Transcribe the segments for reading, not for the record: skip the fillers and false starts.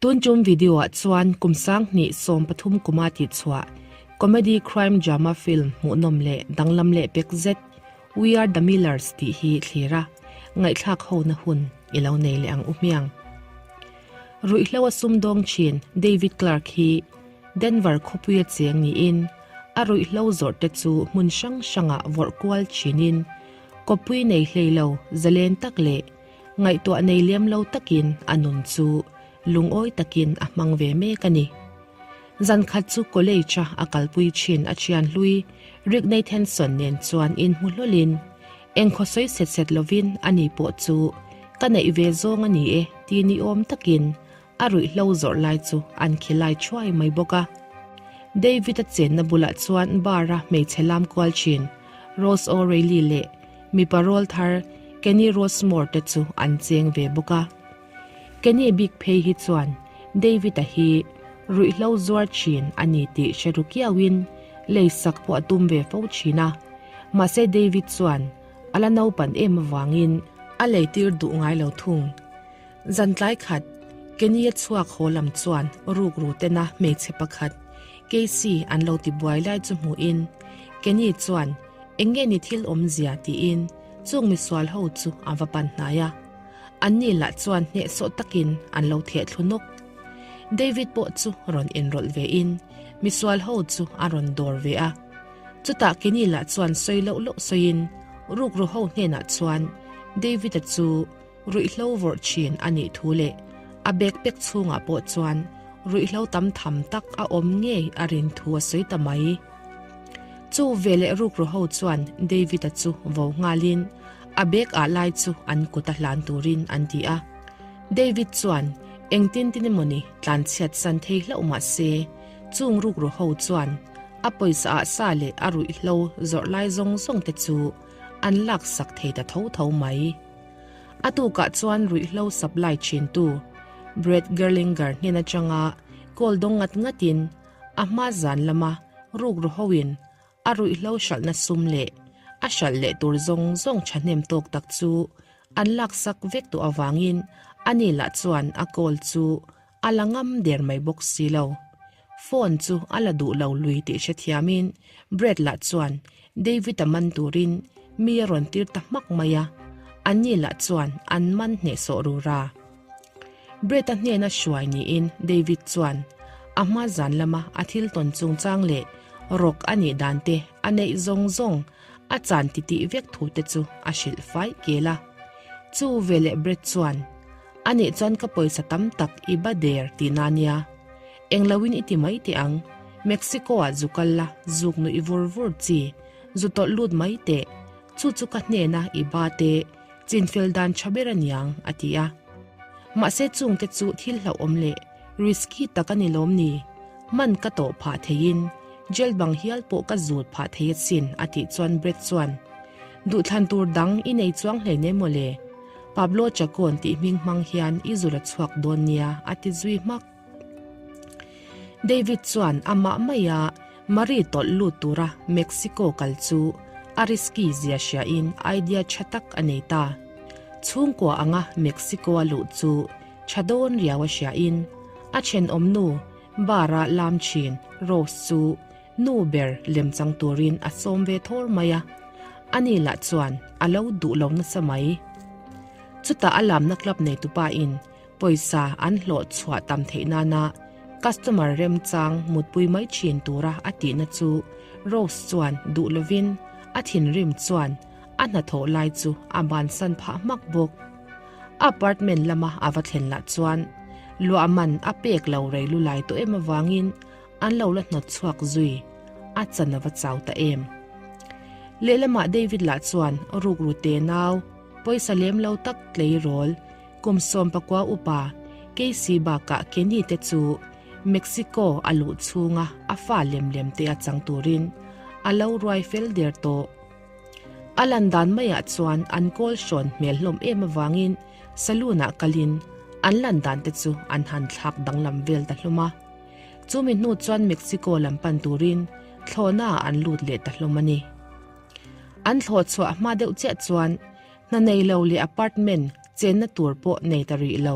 Tun tum video ah chuan kum 2013 kuma tihchhuah comedy crime drama film hmuhnawm leh danglam leh pek zet We Are The Millers tih hi thlir a, ngaihthlak hona hun i lo nei leh ang u hmiang. Ruihhlo a sumdawng thin David Clark hi Denver khawpuia cheng niin a ruihhlo zawrh te chu hmun hrang hrangah vawrh kual thinin kawppui nei hlei lo zalen tak leh ngaihtuah nei lem lo takin a nun chu lungawi takin a hmang ve mek a ni. Zan khat chu college-a a kalpui thin a thian hlui Rick Nathanson nen chuan inhmu hlawlin engkhaw sawi set set lovin ani pawh chu ka neih ve zawng a ni e ti ni awm takin a ruihhlo zawrh lai chu an khilai thuai mai bawk a. David-a chenna bulah chuan bar-a hmeichhe lam kual thin Rose O'Reilly leh mipa rawl thar Kenny Rosemore te chu an cheng ve bawk a. Kenny bik phei hi chuan David-a hi ruihhlo zuar thin a ni tih hre ru kiauin lei sak pawh a tum ve fo thin a. Mahse David chuan a la naupan em avangin a lei tir duh ngai lo thung. Zan tlai khat, Kenny-a chhuak haw lam chuan rukru tena hmeichhe pakhat Casey an lo ti buai lai chu hmuhin Kenny chuan eng nge ni thil awmzia tiin chung misual ho chu a va pan hnai a. Anni lah chuan hnehsawh takin an lo theh thlu nawk. David pawh chu rawn inrawlh vein misual ho chu a rawn dawr ve a. Chutah Kenny lah chuan sawi loh loh sawiin rukru ho hnenah chuan David-a chu Ruihhlo vawrh thin a nih thu leh a backpack chhungah pawh chuan ruihhlo tam tham tak a awm ngei a rin thu a sawi ta mai. Chu veleh rukru ho chuan David-a chu vo nghalin a bag ah lai chu an kut a hlan turin an ti a. David chuan engtin tin emawni tlanchhiat san thei hlauh mah se chung rukru ho chuan a pawisa ah sa leh a ruihhlo zawrh lai zawng zawng te chu an laksak thei ta tho tho mai. A tukah chuan ruihhlo supply thintu Brett Gerlinger hnen atanga call dawng ngat ngatin a hma zan lama rukru hoin a ruihhlo hralhna sum leh a hralh leh tur zawng zawng thahnem tawk tak chu an laksak vek tawh avangin ani lah chuan a call chu a la ngam der mai bawk si lo. Phone chu a la duh lo lui tih hrethiamin Brad lah chuan David-a man turin mi a rawn tir ta hmak mai a, anni lah chuan an man hnehsawh rur a. Brad-a hnena hruai niin David chuan a hma zan lama a thil tawn chungchang leh rawk a nih dan te a neih zawng zawng a chan titih vek thu te chu a hrilh fai kel a. Chu veleh Brad chuan A nih chuan ka pawisa tam tak i ba der tihna nia. Engloin i ti mai teh ang. Mexico ah zu kal la, zuk nuih vur vur chi. Zu tawlh lut mai teh. Chu chu ka hnena i ba te chinfel dan tha ber a niang, a ti a. Mahse chungte chu thil hlauhawm leh risky tak a ni lawm ni? Man ka tawh phah theiin jail bang hial pawh ka zut phah thei asin, a tih chuan Brett chuan, Duhthlan tur dang i nei chuang hleinem maw le? Pablo Chacon tih hming hmang hian i zul a chhuak dawn nia, a ti zui hmak. David chuan amah maia Marie tawlh lut tura Mexico kal chu a risky zia hriain idea tha tak a nei ta. Chhungkua anga Mexico a luh chu tha dawn riau a hriain a thenawm nu bar-a lam thin Rose chu nu ber lemchang turin a sawm ve thawr mai a, ani lah chuan a lo duh lo nasa mai. Chutah a lamna club neitupa in pawisa an hlawh chhuah tam theih nana customer remchang mutpui mai thin tura a tihna chu Rose chuan duh lovin a thinrim chuan a hnathawh lai chu a bansan phah hmak bawk. A apartment lama a va thlen lah chuan luah man a pek lo rei lu lai tawh em avangin an lo la hnawt chhuak zui, a chan a va chau ta em. Lehlamah David lah chuan rukru te nau, pawisa lem lo tak tleirawl, kum 19 upa Casey bakah Kenny te chu Mexico a luh chhunga a fa lem lem te a chang turin a lo ruai fel der tawh. A lan dan maiah chuan an kawl hrawn hmel hlawm em avangin saloon-ah kalin an lan dan te chu an han thlak danglam vel ta hlawm a. Chumi hnu chuan Mexico lam pan turin thlawhnaah an lut leh ta hlawm a ni. An thlawh chhuah hma deuh chiah chuan hna nei lo leh apartment chenna tur pawh nei ta rih lo.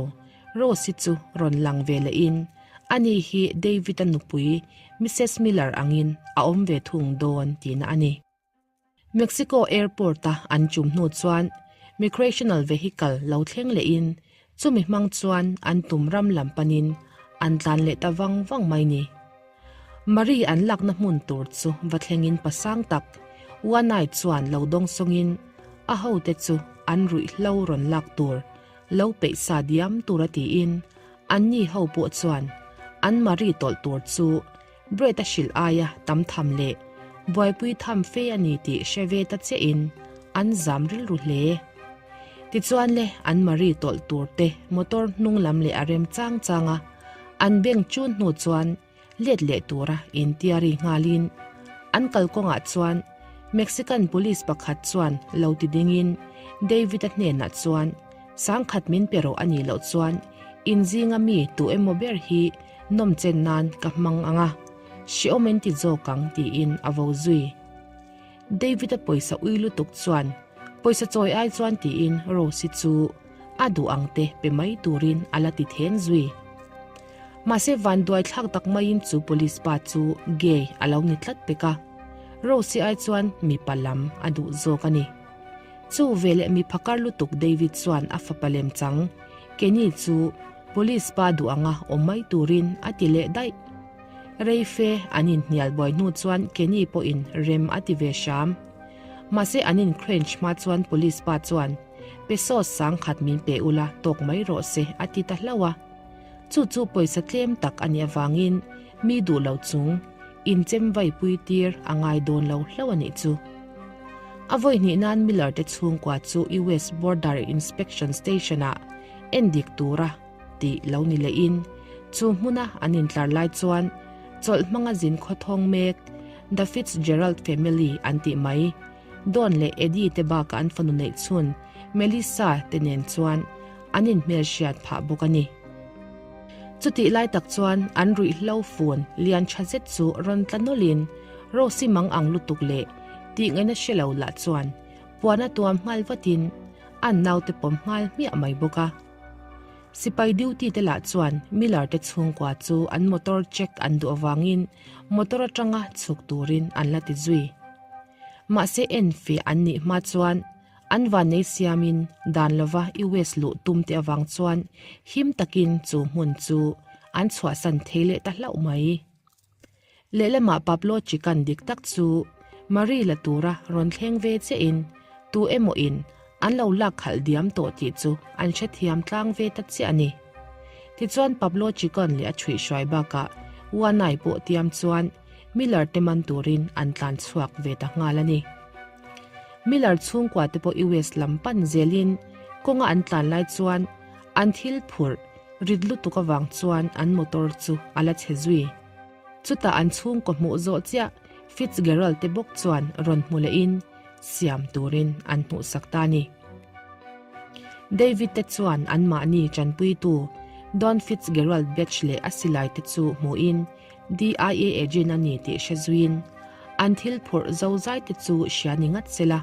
Rose-i chu rawn lang ve lehin ani hi David-a nupui Missus Miller angin a awm ve thung dawn tihna a ni. Mexico airport-a an chum hnu chuan micrational vehicle lo thleng lehin chumi hmang chuan an tum ram lam panin an tlan leh ta vang vang mai ni. Marie an lakna hmun tur chu va thlengin pasang tak Uanai chuan lo dawng sawngin a hote chu an ruihhlo rawn lak tur lo peih sa diam tura tiin anni ho pawh chuan an Marie tawlh tur chu Brett a hrilh aia tam tham leh buaipui tham fe a ni tih hre ve ta chiahin an zam rilru hle. Tichuan le an Marie tawlh tur te motor hnung lam leh a rem chang chang a, an beng chun hnu chuan let leh tura intiari nghalin an kalkawngah chuan Mexican police pakhat chuan lo ti dingin David-a hnenah chuan sangkhat min pe rawh a nih loh chuan inzinga mi tu emaw ber hi nawmchen nan ka hmang ang a, hreawm in ti zawk ang tiin a vo zui. David-a pawisa ui lutuk chuan pawisa chawi ai chuan tiin Rose-i chu a duh ang te pe mai turin a la ti then zui. Mahse vanduai thlak tak maiin chu police pa chu gay a lo ni tlat pek a, Rose-i ai chuan mipa lam a duh zawk a ni. Chu veleh mi phakar lutuk David chuan a fapa lem chang Kenny chu Police pa duh anga awm mai turin a ti leh daih. Reife an inhnial buai hnu chuan Kenny pawhin rem a ti ve hram. Mahse an incrench hma chuan police pa chuan pesos sangkhat min pe ula tawk mai rawh se a ti ta hlauh a. Chu chu pawisa tlem tak a nih avangin mi duh lo chung inchem vai pui tir a ngai dawn lo hlauh a nih chu. A vawi hnih nan Miller te chhungkua chu US Border Inspection Station-ah en dik tura tih lo ni lehin chu hmuna an intlar lai chuan chawlh hmanga zin khawthawng mek The Fitzgerald family an tih mai Don leh Eddie te bakah an fanu neih chhun Melissa te nen chuan an inhmelhriat phah bawk a ni. Chutih lai tak chuan an ruihhlo fun lian tha zet chu rawn tla nawlhin Rose-i mang ang lutuk leh tih ngaihna hre lo lah chuan puan a tuam nghal vatin an naute pawm nghal hmiah mai bawk a. Sipai duty te lah chuan Miller te chhungkua chu an motor check an duh avangin motor atanga chhuk turin an la ti zui. Mahse enfiah an nih hma chuan an vannei siamin dan lova US luh tum te avang chuan him takin chu hmun chu an chhuahsan thei leh ta hlauh mai. Lehlamah Pablo Chikan dik tak chu Marie la tura rawn thleng ve chiahin tu emaw in an lo lak khalh diam tawh tih chu an hrethiam tlang ve ta chiah a ni. Tichuan Pablo Chicon leh a chhuihhruai bakah Uanai pawh tiam chuan Miller te man turin an tlan chhuak ve ta nghal a ni. Miller chhungkua te pawh US lam pan zelin kawnga an tlan lai chuan an thil phurh rit lutuk avang chuan an motor chu a la chhe zui. Chutah an chhungkaw hmuh zawh chiah Fitzgerald te bawk chuan rawn hmu lehin siam turin an hmuhsak ta a ni. David te chuan anmahni tanpuitu Don Fitzgerald Batch leh a silai te chu hmuhin DIA agent a ni tih hre zuiin an thil phurh zozai te chu hria ni ngat sela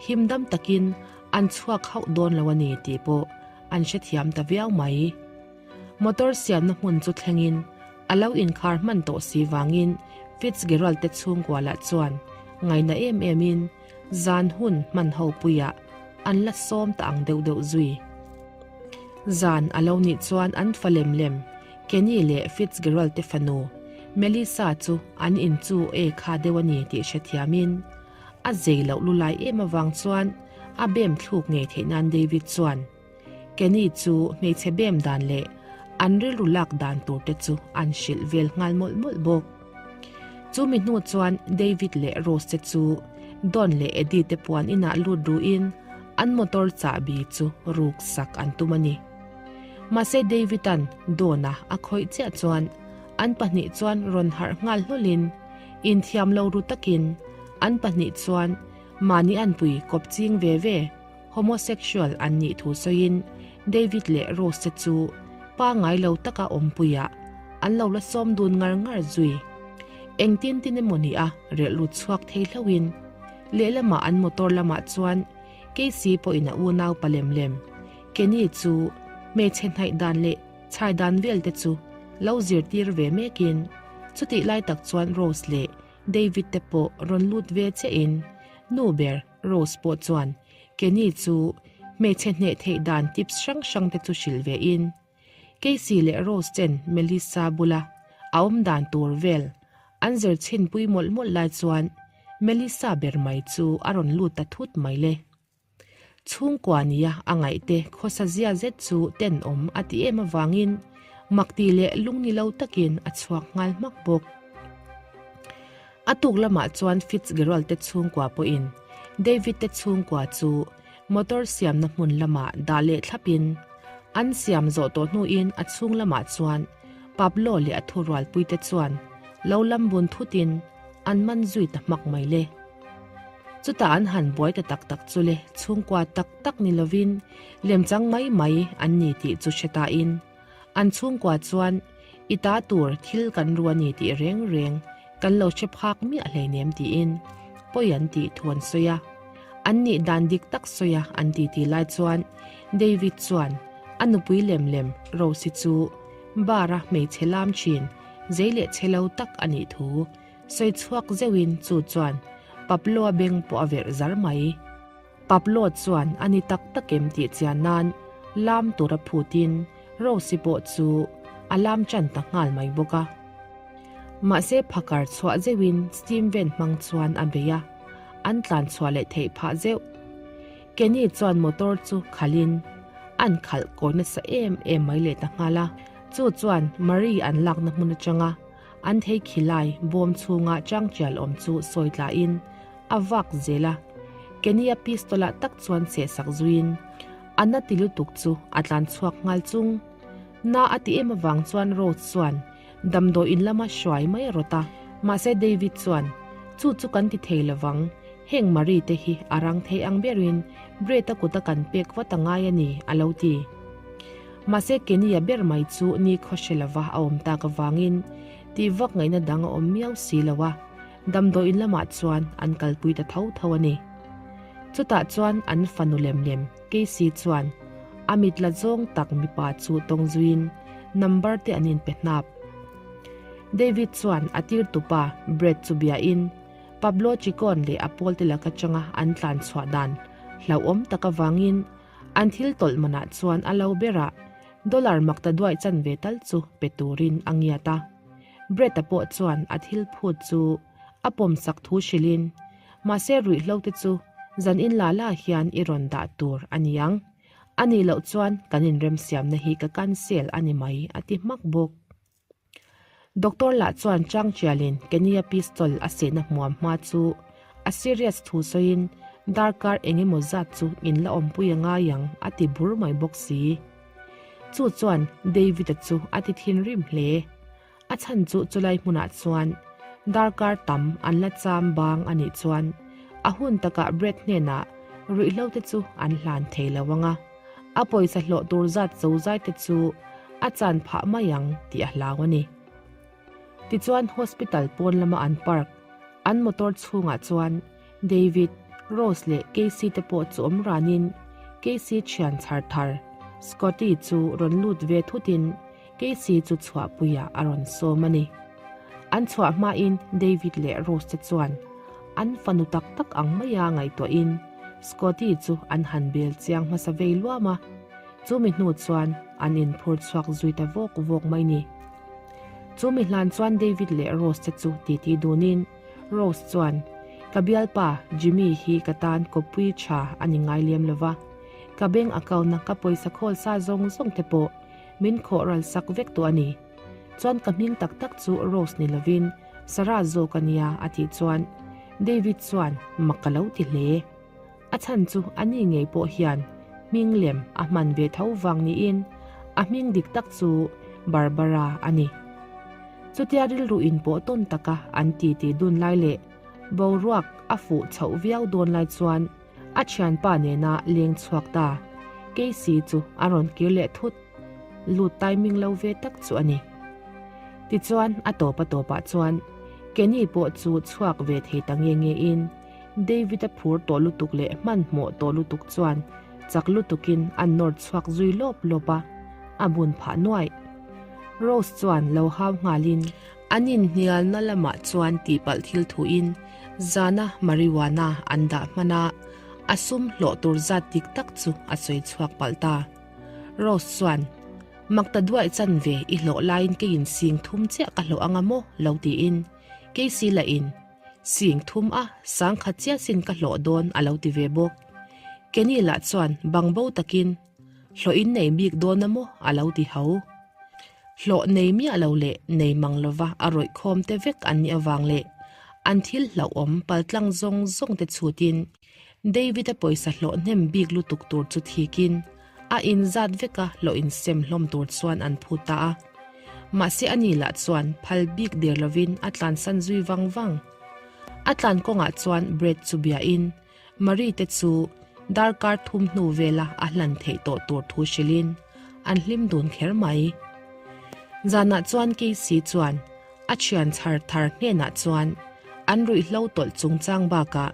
himdam takin an chhuak hauh dawn lo a ni tih pawh an hrethiam ta viau mai. Motor siamna hmun chu thlengin a lo inkhar hman tawh si vangin Fitzgerald te chhungkua lah chuan ngaina em emin zan hun hman ho puiah an la sawm ta ang deuh deuh zui. Zan a lo nih chuan an fa lem lem Kenny leh Fitzgerald te fanu Melissa chu an in chu e kha deuh a ni tih hrethiamin a zei loh lulai em avang chuan a bem thluk ngei theih nan David chuan Kenny chu hmeichhe bem dan leh an rilru lak dan tur te chu an hrilh vel nghal mawlh mawlh bawk. Chu mi hnu chuan David leh Rose te chu Don leh Eddie te puan inah lut ruin an motor chahbi chu ruk sak an tum a ni. Mahse David-a'n Don-a a khawih chiah chuan an pahnih chuan rawn harh nghal hlawlhin inthiam lo ru takin an pahnih chuan mahni anpui kawp ching ve ve Homosexual an nih thu sawiin David leh Rose te chu pangngai lo taka awmpuiah an lo la sawm dun ngar ngar zui. Engtin tin emaw ni a relh lut chhuak thei hlauhin lehlamah an motor lamah chuan Casey pawhin a unau pa lem lem Kenny chu. Hmeichhe hnaih dan leh chhai dan vel te chu lo zirtir ve mekin chutih lai tak chuan Rose leh David te pawh rawn lut ve chiahin nu ber Rose pawh chuan Kenny chu hmeichhe hneh theih dan tips hrang hrang te chu hrilh ve in Casey leh Rose ten Melissa bula a awm dan tur vel an zir chhin pui mawlh mawlh lai chuan Melissa ber mai chu a rawn lut ta thut mai le. Chhungkua nia a ngaihte khawsa zia zet chu tenawm a ti em avangin makti leh lungni lo takin a chhuak nghal hmak bawk. A tuk lamah chuan Fitzgerald te chhungkua pawhin David te chhungkua chu motor siamna hmun lamah dah leh thlapin an siam zawh tawh hnuin a chhung lamah chuan Pablo leh a thurualpuite chuan lo lam bun thutin an man zui ta hmak mai le. Chutah an han buai ta tak tak chu le, chhungkua tak tak ni lovin lemchang mai mai an ni tih chu hre tain an chhungkua chuan i ta tur thil kan ru a ni tih reng reng kan lo hre phak miah hleinem tiin pawi an tih thu an sawi a. An nih dan dik tak sawi a an ti ti lai chuan David chuan a nupui lem lem Rose-i chu bar-a hmeichhe lam thin zei leh chhe lo tak a nih thu Sawi chhuak zeuhin chu chuan Pablo-a beng pawh a verh zar mai. Pablo chuan a ni tak tak em tih chian nan lam tura phutin Rose-i pawh chu a lam tan ta nghal mai bawk a. Mahse phakar chhuah zeuhin steam vent hmang chuan a bei a, an tlan chhuah leh theih phah zeuh. Kenny chuan motor chu khalhin an khalh kawi nasa em em mai leh ta nghal a, chu chuan Marie an lakna hmun atanga An thei khilai bawm chhunga changchial awm chu sawi tlain a vak zel a, Kenny-a pistol-ah tak chuan sehsak zuiin a na ti lutuk chu a tlan chhuak nghal chung. Na a ti em avang chuan Rose chuan damdawi in lama hruai mai a rawt a, mahse David chuan, Chu chu kan ti thei lovang, heng Marie te hi a rang thei ang berin Brett-a kuta kan pek vat a ngai a ni, a lo ti. Mahse Kenny-a ber mai chu ni khaw hre lova a awm tak avangin tih vak ngaihna dang a awm miau si lo a, damdawiin lamah chuan an kalpui ta tho tho a ni. Chutah chuan an fanu lem lem Casey chuan a mit la zawng tak mipa chu tawng zuiin number te an inpe hnap. David chuan a tirtupa Brad chu biain Pablo Chicon leh a pawlte laka changa an tlan chhuah dan hlauhawm tak avangin An thil tawlh manah chuan a lo berah dollar makta duaih chanve tal chu pe turin a ngiat a. Brett-a pawh chuan a thil phut chu a pawmsak thu hrilhin, Mahse ruihhlo te chu zan in la la hian i rawn dah tur a ni ang. A nih loh chuan kan inremsiamna hi ka cancel a ni mai a ti hmak bawk. Doctor lah chuan chang chialin Kenny-a pistol a sehna hmuam hma chu a serious thu sawiin darkar eng emaw zat chu in la awmpui a ngai ang a ti bur mai bawk si. Chu chuan David-a chu a ti thinrim hle. A chhan chu chulai hmunah chuan darkar tam an la cham bang a nih chuan a hun takah Brett hnenah ruihhlo te chu an hlan thei lo ang a. A pawisa hlawh tur zat zozai te chu a chan phah mai ang tih a hlau a ni. Tichuan hospital pawn lama an park an motor chhungah chuan David, Rose leh Casey te pawh chu awm ranin Casey thian chhar thar Scotty chu rawn lut ve thutin Casey chu chhuahpuiah a rawn sawm a ni. An chhuah hmain David leh Rose te chuan an fanu tak tak ang maia ngaihtuahin Scotty chu an han bel chiang hmasa vei luam a, chumi hnu chuan an inphur chhuak zui ta vawk vawk mai ni. Chumi hlan chuan David leh Rose te chu titi dunin Rose chuan, Ka bialpa Jimmy hi ka tan kawppui tha a ni ngai lem lova, ka bank account-a ka pawisa khawl sa zawng zawng te pawh Min khawh ral sak vek tawh a ni. Chuan ka hming tak tak chu Rose ni lovin Sarah zawk a nia a tih chuan David chuan mak ka lo ti hle. A chhan chu a ni ngei pawh hian hming lem a hman ve tho vang niin a hming dik tak chu Barbara a ni. Chutia rilru inpawh tawn taka an titi dun lai leh boruak a fuh chhoh viau dawn lai chuan A thianpa nena leng chhuak ta Casey chu a rawn kir leh thut. Lut timing lo ve tak chu a ni. Tichuan a tawp a tawpah chuan Kenny pawh chu chhuak ve thei ta nge nge in David a phur tawh lutuk leh hmanhmawh tawh lutuk chuan chak lutukin an nawr chhuak zui lawp lawp a. a bun phah nuaih. Rose chuan lo hau nghalin an inhnialna lamah chuan tihpalh thil thuin zana marijuana an dah hman a, a sum hlawh tur zat dik tak chu a sawi chhuak palh ta. Rose chuan, Makta duaih chanve i hlawh laiin keiin sing thum chiah ka hlawh anga maw? lo tiin Casey lahin Sing thum a, sangkhat chiah sin ka hlawh dawn a lo ti ve bawk. Kenny lah chuan bangbo takin Hlawh in nei bik dawn a maw? a lo ti ho. Hlawh nei miah lo leh nei mang lova a rawih khawm te vek an nih avang leh an thil hlauhawm paltlang zawng zawng te chhutin David-a pawisa hlawh hnem bik lutuk tur chu thikin a inzat veka hlawh insem hlawm tur chuan an phut ta a. Mahse ani lah chuan phal bik der lovin a tlansan zui vang vang. A tlan kawngah chuan Brad chu biain Marie te chu darkar thum hnu vela a hlan theih tawh tur thu hrilhin an hlim dun kher mai. Zanah chuan Casey chuan a thian chhar thar hnenah chuan an ruihhlo tawlh chungchang bakah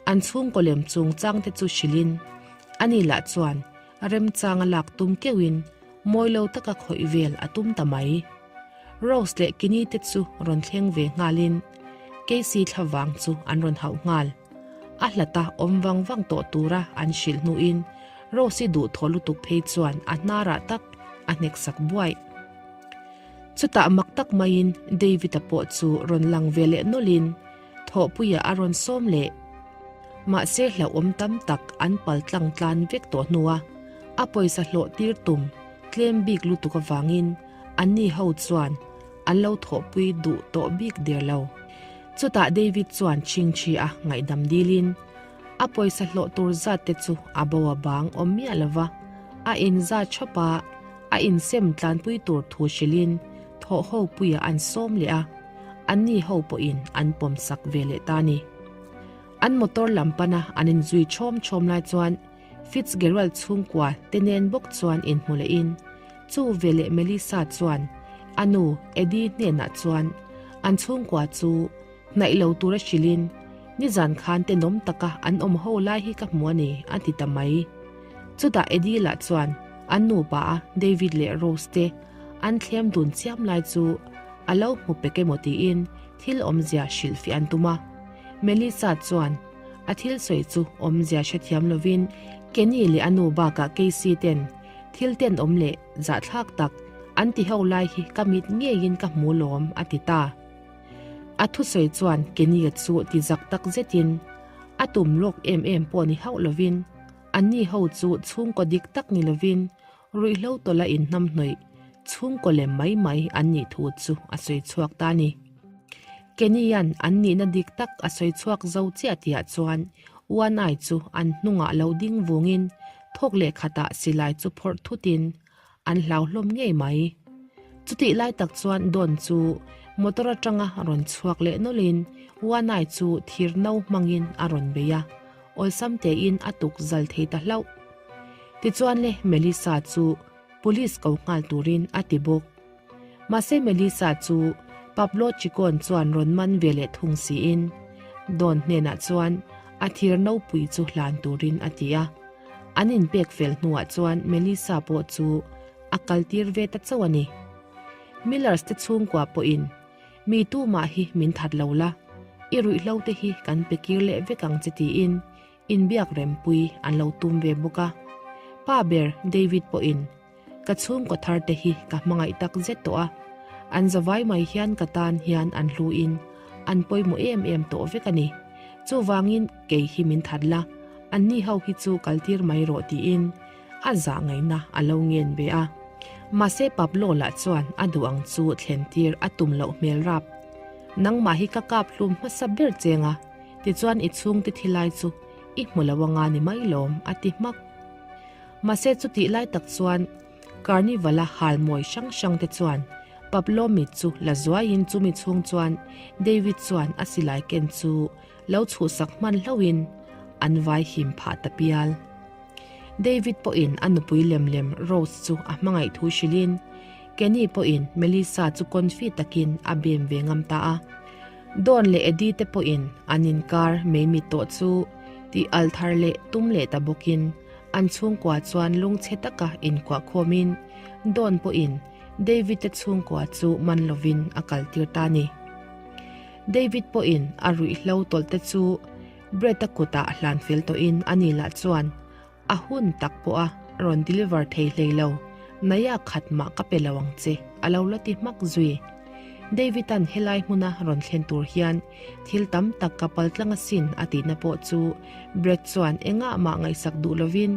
an chhungkaw lem chungchang te chu hrilhin ani lah chuan remchang a lak tum keuhin mawi lo taka khawih vel a tum ta mai. Rose leh Kenny te chu rawn thleng ve nghalin Casey thlavang chu an rawn hauh nghal. A hlata awm vang vang tawh tura an hrilh hnuin Rose-i duhthawh lutuk phei chuan a hnarah tak a hneksak buaih. Chutah mak tak maiin David-a pawh chu rawn lang ve leh nawlhin thawhpuia a rawn sawm leh. Mahse hlauhawm tam tak an pal tlang tlan vek tawh hnua a pawisa hlawh tir tum tlem bik lutuk avangin anni ho chuan an lo thawhpui duh tawh bik der lo. Chutah David chuan chhingchhi a ngaihdam dilin a pawisa hlawh tur zat te chu a bo a bang awm miah lova a inzat thap a, a insem tlanpui tur thu hrilhin thawh ho puiah an sawm leh a, anni ho pawhin an pawm sak ve leh ta a ni. An motor lam pana an inzui chhawm chhawm lai chuan Fitzgerald chhungkua te nen bawk chuan inhmu lehin chu veleh Melissa chuan a nu Eddie hnenah chuan an chhungkua chu hnaih lo tura hrilhin nizan khan tenawm taka an awm ho lai hi ka hmu a ni a ti ta mai. Chutah Eddie lah chuan an nupa a David leh Rose te an thlem dun chiam lai chu a lo hmu pek emaw tiin thil awmzia hrilhfiah an tum a. Melissa chuan a thil sawi chu awmzia hrethiam lovin Kenny leh a nu bakah Casey ten thil tenawm leh zahthlak tak an ti ho lai hi ka mit ngeiin ka hmu lawm a ti ta. A thusawi chuan Kenny-a chu ti zak tak zetin a tum lawk em em pawh ni hauh lovin anni ho chu chhungkaw dik tak ni lovin ruihhlo tawla inhnamhnawih chhungkaw lem mai mai an nih thu chu a sawi chhuak ta a ni. Kenny-a'n an nihna dik tak a sawi chhuak zo chiah tihah chuan One-Eye chu an hnungah lo ding vungin thawk leh khatah silai chu phawrh thutin An hlau hlawm ngei mai. Chutih lai tak chuan Don chu motor atanga rawn chhuak leh nawlhin Wanai chu thir no hmangin a rawn bei a, awlsam tein a tuk zal thei ta hlauh. Tichuan le Melissa chu police ko nghal turin a ti bawk. Mahse Melissa chu Pablo Chicon chuan rawn man ve leh thung siin Don hnenah chuan a thir nopui chu hlan turin a ti a. An inpek fel hnuah chuan Melissa pawh chu a kaltir ve ta chauh a ni. Millers te chhungkua pawhin, Mi tumah hi min that lo la, i ruihhlo te hi kan pe kir leh vek ang che tiin inbiak rempui an lo tum ve bawk a. Pa ber David pawhin, Ka chhungkaw thar te hi ka hmangaih tak zet tawh a, an zavai mai hian ka tan hian an hluin an pawimawh em em tawh vek a ni. Chuvangin kei hi min that la, anni ho hi chu kaltir mai rawh tiin a zah ngaihna a lo ngen ve a. Mahse Pablo lah chuan a duh ang chu thlen tir a tum loh hmel rap. Nangmah hi ka kap hlum hmasa ber cheng a, tichuan i chhungte thilai chu i hmu lo anga ni mai lawm a ti hmak. Mahse chutih lai tak chuan Carnival-a hal mawi hrang hrang te chuan Pablo mit chu la zuaiin chumi chhung chuan David chuan a silai ken chu lo chhuhsak hman hlauhin an vai him phah ta pial. David pawhin a nupui lem lem Rose chu a hmangaih thu hrilhin Kenny pawhin Melissa chu confi takin a bem ve ngam ta a. Don leh Eddie te pawhin an inkar mei mit tawh chu tih al thar leh tum leh ta bawkin an chhungkua chuan lungchhe taka inkuah khawmin. Don pawhin David te chhungkua chu man lovin a kaltir ta a ni. David pawhin a ruihhlo tawlh te chu Brett-a kutah hlan fel tawhin a ni lah chuan a hun tak pawha rawn deliver thei hlei lo, Naya khat mah ka pe lo ang che a lo la ti hmak zui. David-a'n helai hmuna rawn thlen tur hian thil tam tak ka pal tlang asin a tihna pawh chu Brett chuan engah mah ngaihsak duh lovin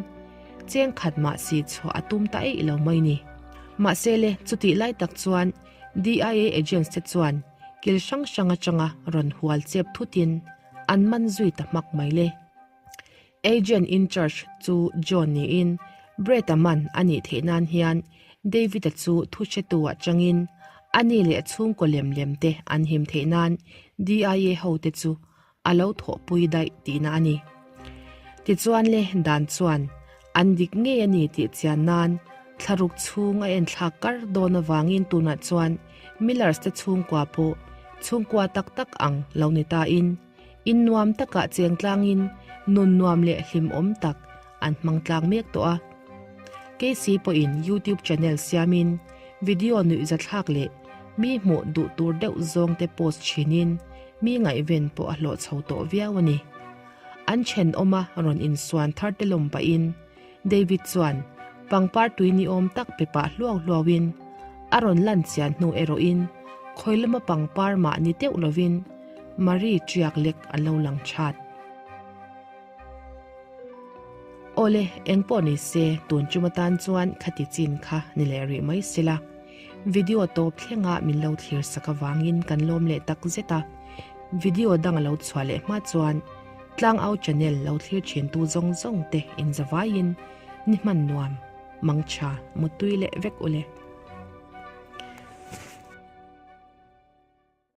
cheng khat mah si chhuah a tum ta eih lo mai ni. Mahse le, chutih lai tak chuan DIA agents te chuan kil hrang hrang atanga rawn hual chep thutin an man zui ta hmak mai le. Agent in charge chu John niin Brett-a man a nih theih nan hian David-a chu thu hretu ah changin ani leh a chhungkaw lem lem te an him theih nan DIA hote chu a lo thawhpui daih tihna a ni. Tichuan le dan chuan an dik ngei a ni tih chian nan thlaruk chhung a enthlak kar dawn avangin tunah chuan Millers te chhungkua pawh chhungkua tak tak ang lo ni tain in nuam takah cheng tlangin nun nuam leh hlimawm tak an hmang tlang mek tawh a. Casey pawhin YouTube channel siamin video nuihzathlak leh mi hmuh duh tur deuh zawng te post thinin mi ngaihven pawh a hlawh chho tawh viau a ni. An thenawma rawn insuan thar te lawm pahin David chuan pangpar tui ni awm tak pe pah hluau hluauin a rawn lan chian hnu erawhin khawi lama pangpar mah ni teuh lovin Marie tiak lek an lo lang that. Awle, eng pawh ni se, tun chum atan chuan khati chin kha ni leh rih mai sela. Video tawp thlenga min lo thlir sak avangin kan lawm leh tak zet a. Video dang a lo chhuah leh hma chuan Tlangau channel lo thlir thintu zawng zawng te inzavaiin ni hman nuam, mangtha, muttui leh vek ule.